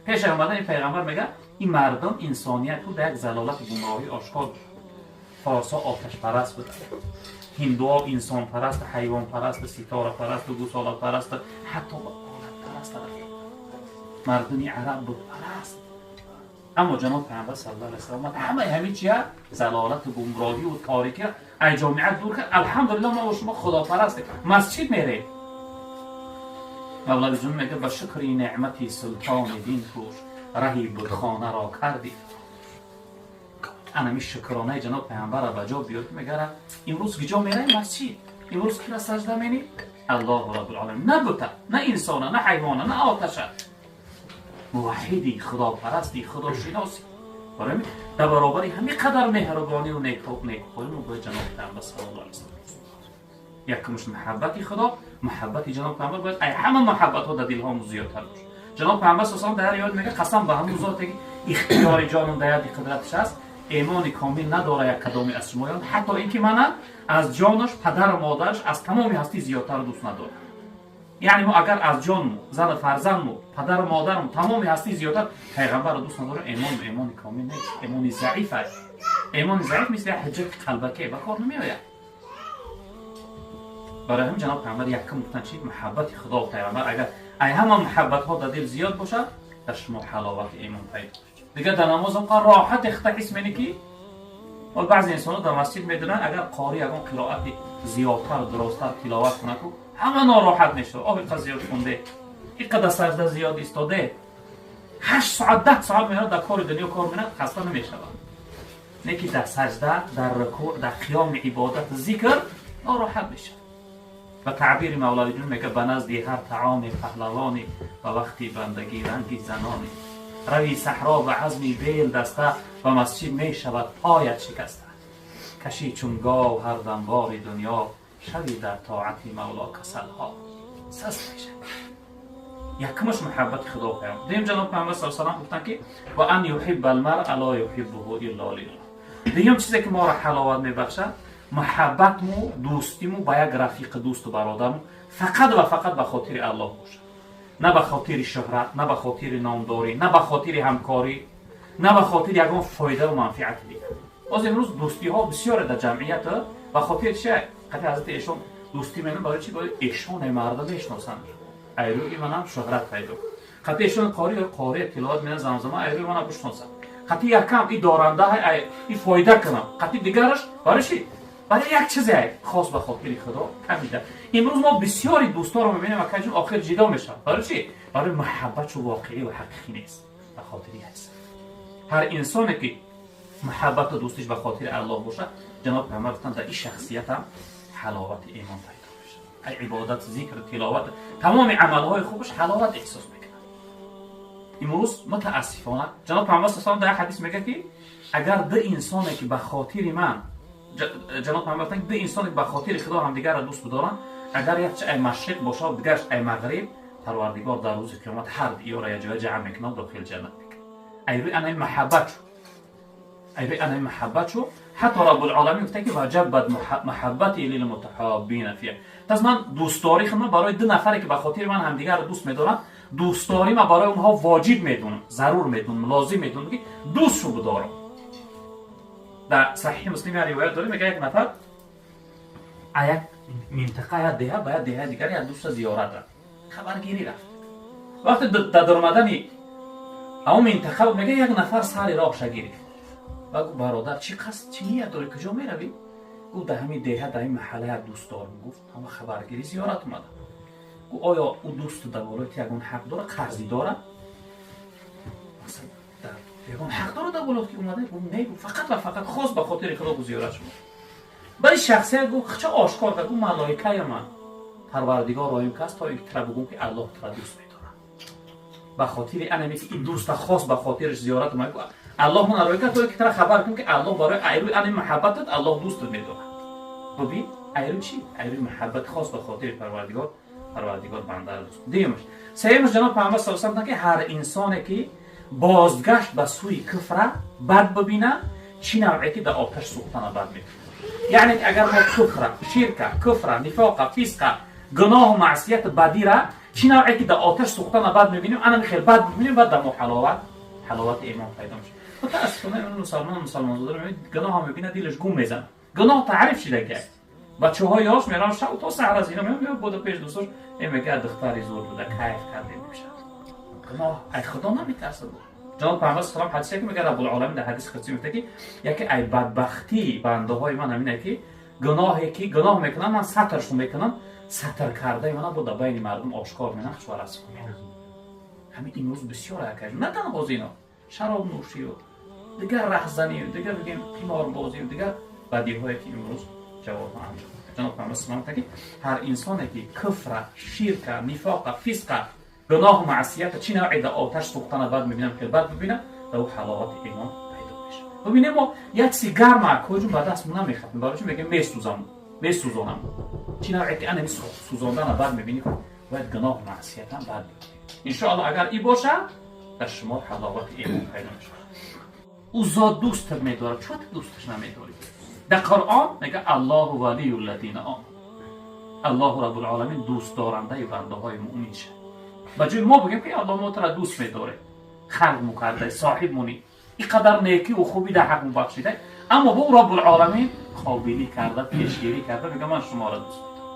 Пеш омадани пайғамбар мега, ин мардум, инсоният дар як залолати гумроҳӣ ошкор буд. Форсҳо оташпараст буданд, ҳиндуҳо инсонпараст, ҳайвонпараст, ситорапараст, гусолапараст, ҳатто олатпараст. Мардуми араб бутпараст. Аммо ҷаноб пайғамбар саллаллоҳу алайҳи васаллам омад, ҳамаи ҳамин чия, залолату гумроҳию торикия ай ҷомиа дур кард. Алҳамдулилло, мо шумо худопарастем, масҷид мерем. Мавлави ҷун мега: «Ба шукри неъмати султони дин кӯш, раҳи бутхонаро кардӣ». Анами шукронаи ҷаноб пайғамбарро ба ҷо биёр, ки мегара: имрӯз киҷо мераи? Масҷид. Имрӯз кира сажда менӣ? Аллоҳу раббулоламин. На бута, на инсона, на ҳайвона, на оташа. Муваҳҳиди, худопарасти, худошиноси. Барои дар баробари ҳамин қадар меҳрубонию некухоҳӣ мо бояд ҷаноб пайғамбар саллаллоҳу алайҳи васаллам. Якумш муҳаббати Худо, муҳаббати ҷаноб пайғамбар бояд ай ҳама муҳаббатҳо дар дилҳомо зиёдтар бошад. Ҷаноб пайғамбар саллаллоҳу дар ҳар ривоят мега: «Қасам ба ҳамун зоте, ки ихтиёри ҷонум дар яди қудраташ аст, эмони комил надора як кадоме аз шумоён, ҳатто ин ки мана аз ҷонаш, падару модараш, аз тамоми ҳастӣ зиёдтар дӯст надорад». Яъне мо агар аз ҷонму, зану фарзандму, падару модарму, тамоми ҳастӣ зиёдтар пайғамбарро дӯст надорем, эмон эмони комил нест, эмони заиф аст. Эмони заиф мисли як ҳуҷҷати қалбаке ба кор намеояд. Барои ҳамин ҷаноб пайғамбар якум гуфтан чи? Муҳаббати Худо, пайғамбар. Агар ай ҳама муҳаббатҳо дар дил зиёд бошад, дар шумо ҳаловати имон пайдо мешавад. Дигар дар намоз он роҳати хата ҳис менӣ, ки баъзе инсонҳо дар масҷид медонанд, агар қори ягон қироати зиёдтар, дуросттар тиловат кунад, ку ҳама нороҳат мешавад: «Оҳ, иқа зиёд хунде, иқадар сажда зиёд истоде». 8 соат, 10 соат меояд, дар кори дунё кор менад, хаста намешавад. Не ки дар сажда, дар рукӯъ, дар қиёми ибодат, зикр нороҳат мешавад. Ба таъбири Мавлавиҷун мега: «Ба назди ҳар таоми паҳлавонӣ, ба вақти бандагӣ ранги занонӣ. Рави саҳро ба азми бел даста, ба масҷид мешавад поят шикаста. Кашӣ чун гов ҳар дам бори дунё, шави дар тоати Мавло касалҳо саст мешавад». Якумаш муҳаббати Худо, пайғамбар. Дуюм, ҷаноб пайғамбар са салам гуфтанд, ки ва ан юҳибба алмар'a ла юҳиббуҳу илла лиллаҳ. Дуюм чизе, ки моро ҳаловат мебахшад, муҳаббатму дӯстиму ба як рафиқи, дӯсту бародарму фақат ва фақат ба хотири Аллоҳ бошад, на ба хотири шӯҳрат, на ба хотири номдорӣ, на ба хотири ҳамкорӣ, на ба хотири ягон фоидаву манфиати дигар. Боз имрӯз дӯстиҳо бисёре дар ҷамъият ба хотири чи? Қати ҳазрати эшон дӯстӣ менам, барои чи? Барои эшоне мардум мешиносанд, айрӯи манам шӯҳрат пайдо. Қати эшон қори қори тиловат мена, замзама, айрӯи манам бишносанд. Қати якам и доранда и фоида кунам, қати дигараш барои чи? Барои як чизе хос. Ба хотири Худо камида. Имрӯз мо бисёри дӯстонро мебинем, акаҷун, охир ҷидо мешавад. Барои чи? Барои муҳаббатшу воқеӣ ва ҳақиқӣ нест, ба хотири як. Ҳар инсоне, ки муҳаббату дӯстиш ба хотири Аллоҳ бошад, ҷаноб пайғамбар гуфтанд, дар ин шахсиятам ҳаловати имон пайдо мешавад. Ай ибодат, зикр, тиловат, тамоми амалҳои хубаш ҳаловат эҳсос мекунад. Имрӯз мутаассифона, ҷаноб пайғамбар са дар як ҳадис мегӯяд, ки агар ду инсоне, ки ба хотири ман, ҷаноб пайғамбар гуфтанд, ду инсоне, ки ба хотири Худо ҳамдигарро дӯст бидоранд, агар якчи ай машриқ бошад, дигараш ай мағриб, Парвардигор дар рӯзи қиёмат ҳар диёра якҷоя ҷамъ мекунад, дохили ҷаннат мекунад. Ай рӯи анаи муҳаббат шу, ай рӯи анаи муҳаббат шу. Ҳатто Раббулоламин гуфта, ки ваҷабат муҳаббати лилмутаҳоббина фия. Пас ман дӯстдорӣ худам барои ду нафаре, ки ба хотири ман ҳамдигарро дӯст медоранд, дӯстдорӣ ман барои онҳо воҷиб медонам, зарур медонам, лозим медонам, ки дӯстшу бидорам. Дар Саҳиҳи Муслим як ривоят дорем, мега, як нафар як минтақа, як деҳа ба як деҳаи дигар як дӯста зиёрат рафт, хабаргирӣ рафт. Вақте дар даромадани ҳамон минтақа, мега, як нафар сари роҳша гирифт ва гуфт: «Бародар, чӣ қасд, чӣ ният дорӣ, куҷо меравӣ?» Гуфт: «Дар ҳамин деҳа, дар ҳамин маҳалла як дӯст дорам». Гуфт: «Ҳама хабаргирӣ, зиёрат омадам». Гуфт: «Оё ӯ дӯсту дар болои ту ягон ҳақ дорад, қарзӣ дорад, ягон ҳақ дорад дар болои ки омада?» Гуфт: «Не». Гуфт: «Фақат ва фақат хос ба хотири Худо зиёрат шумо». Баъди шахсият гуфт, ча ошкор кард, гуфт: «Малоикая ман, Парвардигор роим кас, то ин ки тра бугум, ки Аллоҳ тра дӯст медорад. Ба хотири анаме, ки ин дӯста хос ба хотириш зиёрат омад, Аллоҳ мана роӣ кард, то ки тра хабар кун, ки Аллоҳ барои айрӯи ани муҳаббатат Аллоҳ дӯстат медорад». Бубин, айрӯи чӣ? Айрӯи муҳаббат хос ба хотири Парвардигор, Парвардигор бандаро дӯст. Дуюмаш. Сеюмаш, ҷаноб пайғамбар саллаллоҳу алайҳи васаллам, ки ҳар инсоне, ки бозгашт ба сӯи куфра бад бибина, чӣ навъе ки дар оташ сӯхтана бад мекунад. Яъне агар мо куфра, ширка, куфра, нифоқа, фисқа, гуноҳу маъсияти бадира Чӣ навъе ки дар оташ сӯхтана бад мебинем, ана хел бад мебинем, баъд дар мо ҳаловати имон пайдо мешавад. Мутаассифона, имрӯз мусалмон, мусалмонзода гуноҳ мебинад, дилаш гум мезанад. Гуноҳ таъриф шидаги. Бачаҳои ёш мераванд, шаб то саҳар аз ина меояд, бода пеш дӯстош мегӯяд: «Духтари зур буда, кайф кардем». Мешавад гуноҳ. Ай Худо наметарсад. Ҷаноб Пайғамбар салом ҳадисе ки мегӯяд, Раббулъоламин дар ҳадиси қудсӣ мегӯяд, ки яке ай бадбахтии бандаҳои ман ҳамине, ки гуноҳе ки гуноҳ мекунам, ман сатршон мекунам, сатр кардаи мана бо дар байни мардум ошкор менам, хушва расво менам. Ҳамин имрӯз бисёр акаж, на танҳо зино, шаробнӯшию дигар раҳзанию дигар, бигем, қиморбозию дигар бадиҳое, ки имрӯз ҷавонҳо анҷом. Ҷаноб Пайғамбар салом ки ҳар инсоне ки куфра, ширка, нифоқа, фисқа, гуноҳу маъсията чӣ навъе дар оташ сӯхтана бад мебинам, хел бад бибинам, дар ӯ ҳаловати имон пайдо мешавад. Бибинем, мо як чизи гарма куҷум ба даст намехапем. Барои чӣ? Мегӯем: «Месӯзам, месӯзонам». Чӣ навъе ки анами сӯзондана бад мебинӣ, бояд гуноҳу маъсиятам бад бибинӣ. Иншоалло, агар и бошад, дар шумо ҳаловати имон пайдо мешавад. Ӯ зот дӯстат медорад, чӯ ту дӯсташ намедорӣ? Дар Қуръон мега: «Аллоҳу валию лладина оману». Аллоҳу Раббулъоламин дӯстдорандаи бандаҳои муъмин шад. Ба ҷои мо бигем, ки Аллоҳ, мо тура дӯст медорем, халқ мукарда, соҳиб мунӣ, ин қадар некиву хубӣ дар ҳақ мубахшида, аммо бо Раббулъоламин қобилӣ карда, пешгирӣ карда, мега: «Ман шуморо дӯст медорам».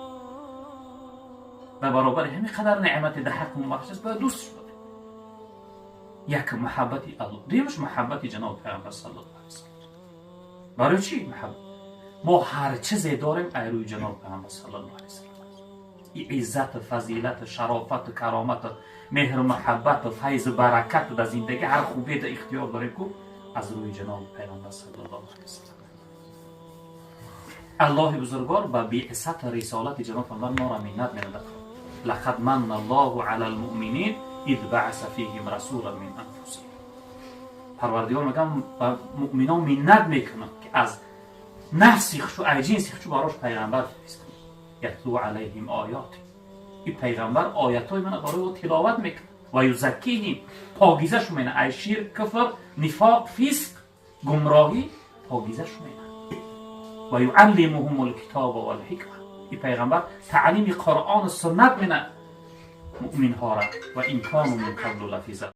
Дар баробари ҳамин қадар неъмате дар ҳақ мубахшидаст, бояд дӯстш дорем. Як муҳаббати Аллоҳ, дуюмаш муҳаббати ҷаноби Пайғамбар саллаллоҳу алайҳи васаллам. Барои чӣ муҳаббат? Мо ҳар чизе дорем, ай рӯи ҷаноби Пайғамбар саллаллоҳу алайҳи васаллам. Иззату, фазилату, шарофату, каромату, меҳру муҳаббату, файзу баракату, дар зиндагӣ ҳар хубие дар ихтиёр дорем ку, аз рӯи ҷаноби Пайғамбар саллаллоҳу алайҳи васаллам. Аллоҳи бузургвор ба биъсату рисолати ҷаноб Пайғамбар моро миннат менадад: «Лақад манна Аллоҳу ала лмуъминин из баъаса фиҳим расулан мин анфусиҳим». Парвардигор мегӯям, ба муъминон миннат мекунад, ки аз нафси хушу, ай ҷинси хушу барош пайғамбар фиристод. «Ятлу алайҳим оёти», ин пайғамбар оятҳои мана барои ӯ тиловат мекунад, «ва юзаккиҳим», покизашу мена ай ширк, куфр, нифоқ, фисқ, гумроҳӣ покизашу мена, «ва юаллимуҳум лкитоба валҳикма», ин пайғамбар таълими Қуръону суннат мена муъминҳора, «ва ин кану мин қаблу лафи».